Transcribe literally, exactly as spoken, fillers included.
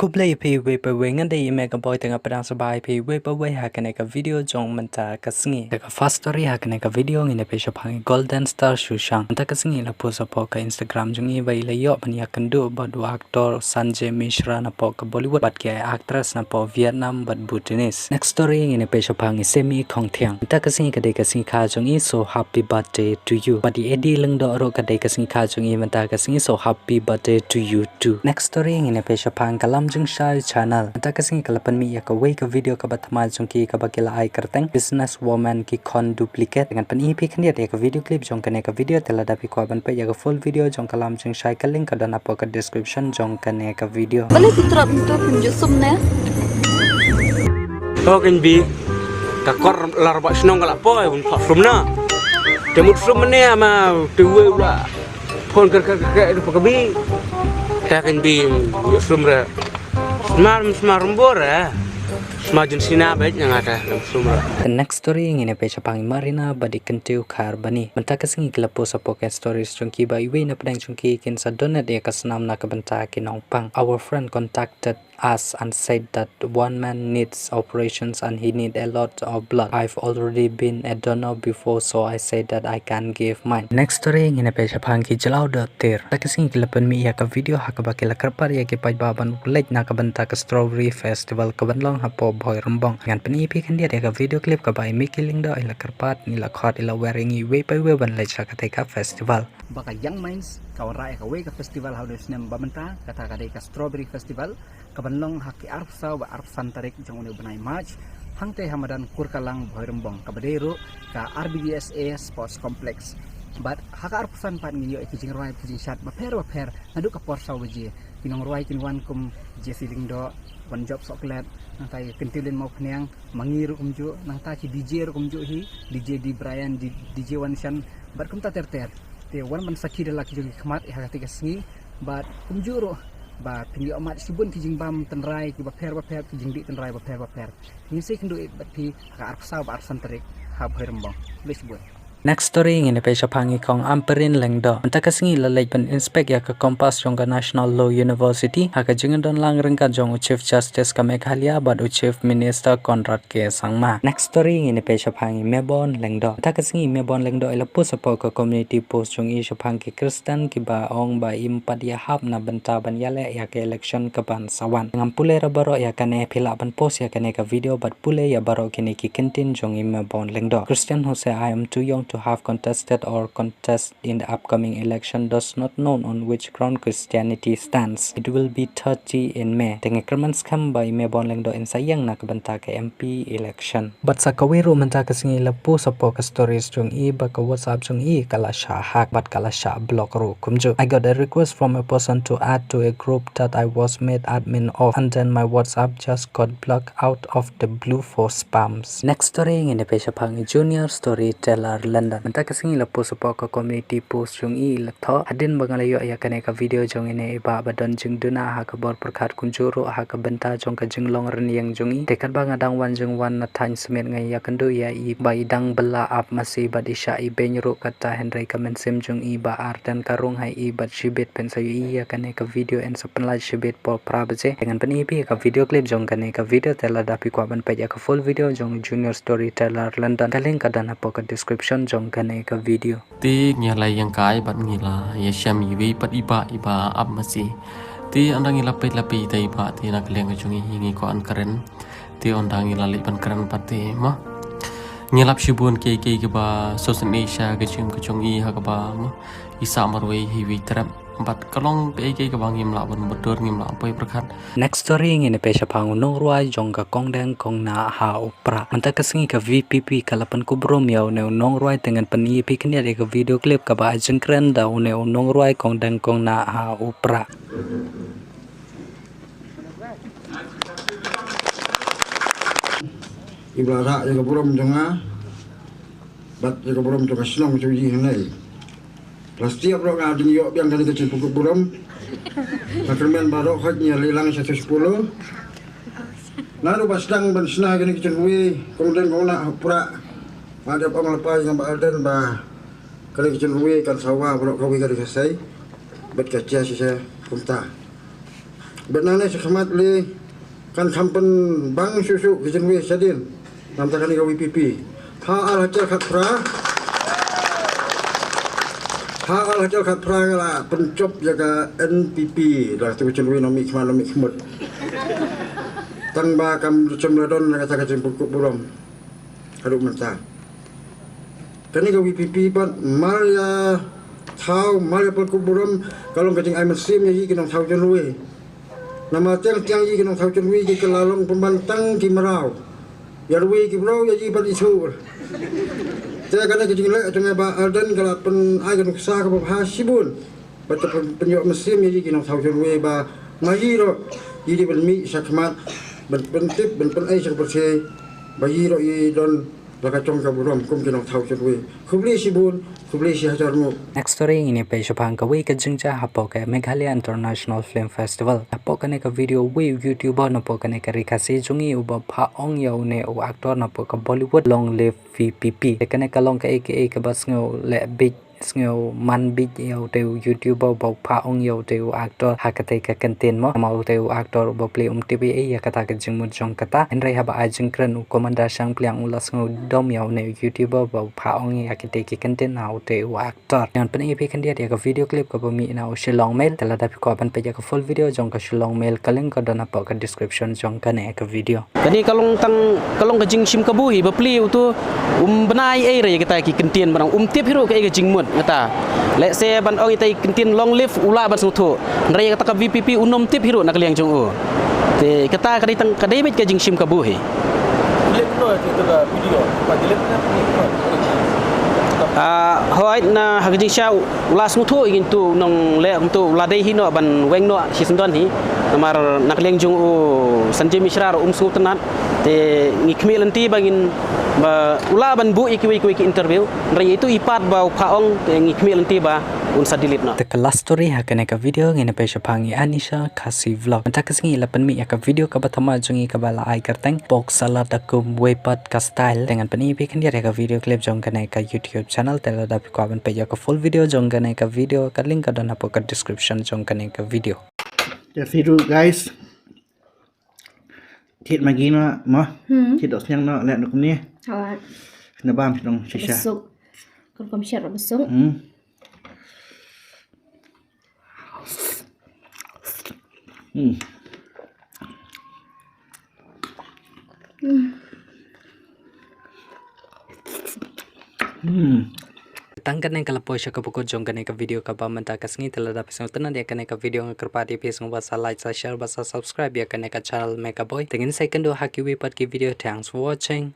Khublei ïa phi wei pa wei, nga dei i Mega Boy, te nga pdiang sngewbha ïa phi wei pa wei ha kane ka video jong mynta ka sngi. Te ka first story ha kane ka video ngin ïa peit shaphang i Golden Star Sushang. Mynta ka sngi i la post hapoh ka Instagram jong i ba i la ïoh ban ïakynduh bad u actor Sanjay Mishra napoh ka Bollywood bad ki actress napoh Vietnam bad Bhutanese. Next story ngin ïa peit shaphang i Semi Khongthiang. Mynta ka sngi ka dei ka sngi kha jong i, so happy birthday to you. Bad i Eddie Lyngdoh ruh ka dei ka sngi kha jong i mynta ka sngi, so happy birthday to you too. Next story ngin ïa peit shaphang ka Lam Jingshai channel. Mynta ka sngi ka la pynmih ïa kawei ka video kaba thymmai jong ki kaba ki la ai kyrteng Business Woman Ki Khon Duplicate. Ngan pyni ïa phi khyndiat ïa ka video clip jong kane ka video, te lada phi kwah ban peit ïa ka full video jong ka Lam Jingshai, ka link ka don hapoh ka description jong kane ka video. Balei phi trot mynta, phim ju sum ne? Ho kein bi. Ka kor lar ba shnong ka la poi, un pha sum na. Te mut sum ne ma te wei u la phone ker ker ker ker pa ka bi. Te kein bi, u sum re. Smar, smar mbor re. Smar jin sina beit na nga te, sum re. The next story ngin ïa peit shaphang i Marina bad i Kyntiew Kharbani. Mynta ka sngi ki la post hapoh ka stories jong ki ba iwei na pdeng jong ki kin sa donate ïa ka snam na ka bynta ki nongpang. Our friend contacted us and said that one man needs operations and he need a lot of blood. I've already been a donor before, so I said that I can give mine. Next story ngin ïa peit shaphang ki Jylliew Dohtir. Mynta ka sngi ki la pynmih ïa ka video ha kaba ki la kyrpad ïa ki paidbah ban leit na ka bynta ka Strawberry Festival kaban long hapoh Bhoirymbong. Ngan pyni ïa phi khyndiat ïa ka video clip kaba i Mickey Lyngdoh i la kyrpad, i la khot, i la wer ïa ngi wei pa wei ban leit sha katei ka festival. Ba ka Young Minds ka wanrah ïa kawei ka festival ha une u snem ba mynta, kata ka dei ka Strawberry Festival, kaban long ha ki arphew saw bad arphew san tarik jong une u bnai March, hangtei ha madan Kurkalang Bhoirymbong, kaba dei ruh ka R B D S A Sports Complex. Bad ha ka arphew san pat ngin ïoh ïa ki jingrwai ki jingshad bapher bapher naduh ka por saw baje. Ki nongrwai kin wan kum Jesse Lyngdoh, Wanjop Sohkhlet, nangta i Kyntiew Lynn Mawphniang, ma ngi ruh kumjuh, nangta ki D J ruh kumjuh hi, D J D Brian, D-, D J Wanshan, bad kumta ter ter. Te wan ban sakhi da la ki jong ki khmat ha katei ka sngi, bad kumjuh ruh ba phin ïoh mad shibun ki jingbam tynrai kiba pher bapher, ki jingdih tynrai bapher bapher. Ngin sa ïakynduh bad phi ha ka arphew saw bad arphew san tarik ha Bhoirymbong. Khublei shibun. Next story ngin ïa peit shaphang i Kong Ampareen Lyngdoh. Mynta ka sngi la leit ban inspect ïa ka campus jong ka National Law University ha ka jingdonlang ryngkat jong u Chief Justice ka Meghalaya bad u Chief Minister Conrad K Sangma. Next story ngin ïa peit shaphang i Mebon Lyngdoh. Mynta ka sngi i Mebon Lyngdoh i la post hapoh ka community post jong i shaphang ki Khristan kiba ong ba im pat ïahap na bynta ban ïaleh ïa ka election kaban sa wan. Ngam pule ruh baroh ïa kane, phi lah ban pause ïa kane ka video bad pule ïa baroh kine ki kyntien jong i Mebon Lyngdoh. Christian who say, "I am too young to have contested or contest in the upcoming election does not know on which ground Christianity stands. It will be thirty in May." Te nga kyrmen skhem ba i Mebon Lyngdoh in sa ïeng na ka bynta ka M P election. Bad sa kawei ruh mynta ka sngi i la post hapoh ka stories jong i ba ka WhatsApp jong i ka la shah hack bad ka la shah block ruh kumjuh. "I got a request from a person to add to a group that I was made admin of, and then my WhatsApp just got blocked out of the blue for spams." Next story ngin ïa peit shaphang i Junior Storyteller London. Mynta ka sngi i la post hapoh ka community post jong i, i la thoh: Hadien ba nga la ïoh ïa kane ka video jong ine i bah ba don jingduna ha ka bor pyrkhat kumjuh ruh ha ka bynta jong ka jinglong rynïeng jong i, te katba nga dang wan jingwan na thaiñ Smit nga ïakynduh ïa i ba i dang bylla ap masi bad i shah ibeiñ ruh katta, hynrei ka mynsiem jong i ba ar ten ka rung ha i bad shibit phin sa ïohi ïa kane ka video, yn sa pynlait shibit por phra baje. Te ngan pyni ïa phi ka video clip jong kane ka video, te lada phi kwah ban peit ïa ka full video jong Junior Storyteller London, ka link ka don hapoh ka description jong kane ka video. Te ngi la ïeng kai bad ngi la ïashem iwei pat i bah, i bah ap masi. Te ynda ngi la peit la peit ïa i bah te na ka liang ka jong i ngi kwah ban kren. Te ynda ngi la leit ban kren pat te mo, ngi lap shibun kiei kiei kiba sosynei sha ka jingim ka jong i ha kaba mo i sah marwei ha iwei i trep. Bad ka long kaei kaei kaba ngim lah ban mutdur, ngim lah ban poi pyrkhat. Next story ngin ïa peit shaphang u nongrwai jong ka Kongdeng Kongnah ha u Prah. Mynta ka sngi ka V P P ka la pynkupbrum ïa une u nongrwai, te ngan pyni ïa phi khyndiat ïa ka video clip kaba ai jingkren da une u nongrwai Kongdeng Kongnah ha u Prah. Iba la rah ïa ka burom jong nga bad ïa ka burom jong ka shnong jong i hangne. Plastik baroh nga dang ïoh biang kane ka jingpynkup burom. Nga kyrmen baroh hok ngi ïa leit lang sha Sosopolo. Naduh ba sdang ban shna kane ka jingrwai Kongdeng Kongnah ha u Prah, nga dep ong lypa ïa nga Bah Ardent ba kane ka jingrwai kan sa wad baroh kawei ka ri Khasi bad ka jia shisha kumta. Bad nangne shakhmat lei kan kham pynbang shuh shuh ki jingrwai shadien. Namar kane ka VPP. Ha ar hajar khatphra. Ha ar hajar khatphra nga la pynjop ïa ka NPP. Da katu ka jingrwai nongmihkhmat nongmihkhmut. Tang ba kam shym la don na kata ka jingpynkup burom. Haduh mynta. Kane ka VPP pat mar ïa thaw, mar ïa pynkup burom, ka long ka jingai mynsiem ïa ki nongthaw jingrwai. Namar teng teng ïa ki nongthaw jingrwai ki la long pynban tang ki mraw. Ïa rwai ki briew ïa ki pat i sur. Te kane ka jingleh jong i Bah Ardent ka la pynai ka nuksa kaba bha shibun. Ba te pyn, pynïoh mynsiem ïa ki nongthaw jingrwai ba ma ïoh ïa ki ban mih shakhmat ban pyntip ban pynai sha ka pyrthei ba ïoh i don la ka jong ka burom kum ki nongthaw jingrwai. Khublei shibun, khublei shihajar nguh. Next story ngin ïa peit shaphang kawei ka jingjia hapoh ka Meghalaya International Film Festival. Hapoh kane ka video wei u YouTuber napoh kane ka ri Khasi jong ngi uba phah ong ïa une u actor napoh ka Bollywood Long Live VPP. Kane ka long kaei kaei kaba sngew leh beit sngew man beit ïa utei u YouTuber ba u phah ong ïa utei u actor ha katei ka kyntien mo. Namar utei u actor uba plie um tip ei ei ïa kata ka jingmut jong kata. Hynrei haba ai jingkren u Commander Shangpliang u la sngew dom ïa une u YouTuber ba u phah ong ïa katei ka kyntien na utei u actor. Ngan pyni ïa phi khyndiat ïa ka video clip kaba mih na u Shillong Mail. Te lada phi kwah ban peit ïa ka full video jong ka Shillong Mail, ka link ka don hapoh ka description jong kane ka video. Kane ka long tang, ka long ka jingshim kabu hi, ba plie utu um bna ei ei re ïa kata ki kyntien, ba dang um tip hi ruh kaei ka jingmut kata. Lehse ban ong ita i kyntien long live u lah ban sngewthuh. Hynrei ïa kata ka VPP un ym tip hi ruh na ka liang jong u. Te kata ka dei tang, ka dei beit ka jingshim kabu hi. Ah, hooid, na ha ka jingshisha u la sngewthuh ïa ngi tu nongleh kumtu u la dei hi noh ban weng noh shisyndon hi. Namar na ka liang jong u Sanjay Mishra ruh um sngewtynnat. Te ngi khmih lynti ba ngin, ba u lah ban buh ïa kiwei kiwei ki interview. Hynrei ïa itu i pat ba u phah ong te ngi khmih lynti ba un sa delete noh. Te ka last story ha kane ka video ngin ïa peit shaphang i Anisha Khasi Vlog. Mynta ka sngi i la pynmih ïa ka video kaba thymmai jong i kaba la ai kyrteng Pork Salad da kum wei pat ka style. Te ngan pyni ïa phi khyndiat ïa ka video clip jong kane ka YouTube channel. Te lada phi kwah ban peit ïa ka full video jong kane ka video, ka link ka don hapoh ka description jong kane ka video. Ïa phi ruh guys. Thied Maggi noh mo. Hmm. Thied dohsniang noh, leh noh kumne. Hooid. Kane bam shnong shisha. Ba suk. Ka rukom shet ba suk. Hmm. Hmm. Hmm. Tang kane ka la poi sha kaba kut jong kane ka video kaba mynta ka sngi. Te lada phi sngewtynnat ïa kane ka video nga kyrpad ïa phi sngewbha sa like, sa share bad sa subscribe ïa kane ka channel Mega Boy. Te ngin sa ïakynduh ha kiwei pat ki video. Thanks for watching.